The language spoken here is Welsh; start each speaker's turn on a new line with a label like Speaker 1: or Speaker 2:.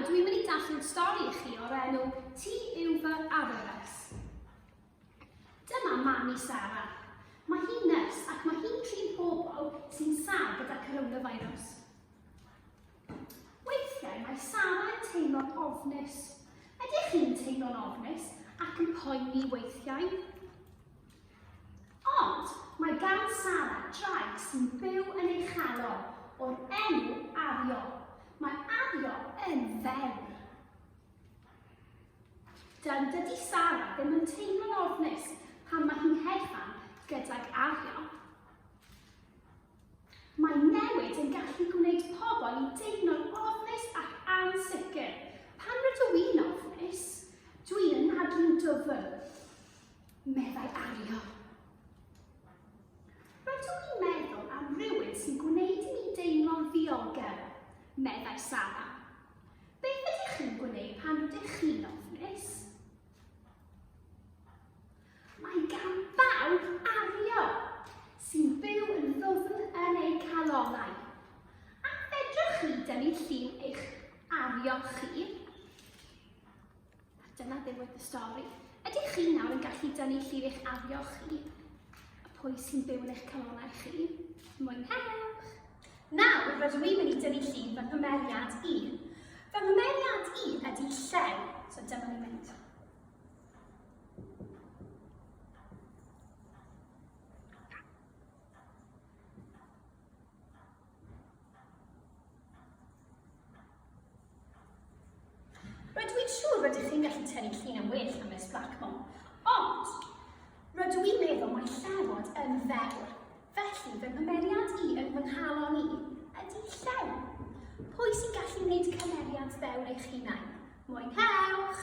Speaker 1: rydw i'n mynd i darllen stori i chi o'r enw Ti yw fy arwres. Dyma mami Sara. Mae hi'n nyrs ac mae hi'n trin pobl sy'n sâl gyda coronavirus. Weithiau mae Sara yn teimlo'n ofnus. Ydych chi'n teimlo'n ofnus ac yn poeni weithiau? Ond mae gan Sara draig sy'n byw yn ei chalon o'r enw Ario. Mae Ario yn ddewr. Dyn, dydy Sara ddim yn teimlo'n ofnus pan mae hi'n hedfan gydag Ario. Mae newid yn gallu gwneud pobl i deimlo'n ofnus ac ansicr. Pan rydw i'n ofnus, dwi'n anadlu'n dwfn. Meddai Ario. Rydw i'n meddwl am rywun sy'n gwneud i mi deimlo'n ddiogel, meddai Sara. Beth ydych chi'n gwneud pan rydych chi'n ofnus? Mae gan bawb Ario, sy'n byw yn ddwfn yn eu calonnau. A fedrwch chi dynnu llun eich Ario chi? A dyna ddiwedd y stori. Ydych chi nawr yn gallu dynnu llun eich ario chi? A pwy sy'n byw yn eich calonnau chi? Mwynhewch! Nawr rydw i'n mynd i dynnu llun fy nghymeriad i. Fy nghymeriad i ydy llew, so dyma ni'n mynd. Rydw i'n siŵr rydych chi'n gallu tynnu llun yn well na Miss Blackmore, ond rydw i'n meddwl mae llewod yn ddewr. Felly fy nghymeriad i yn fy nghalon i ydy llew. Pwy sy'n gallu gwneud cymeriad ddewr eich hunain? Mwynhewch!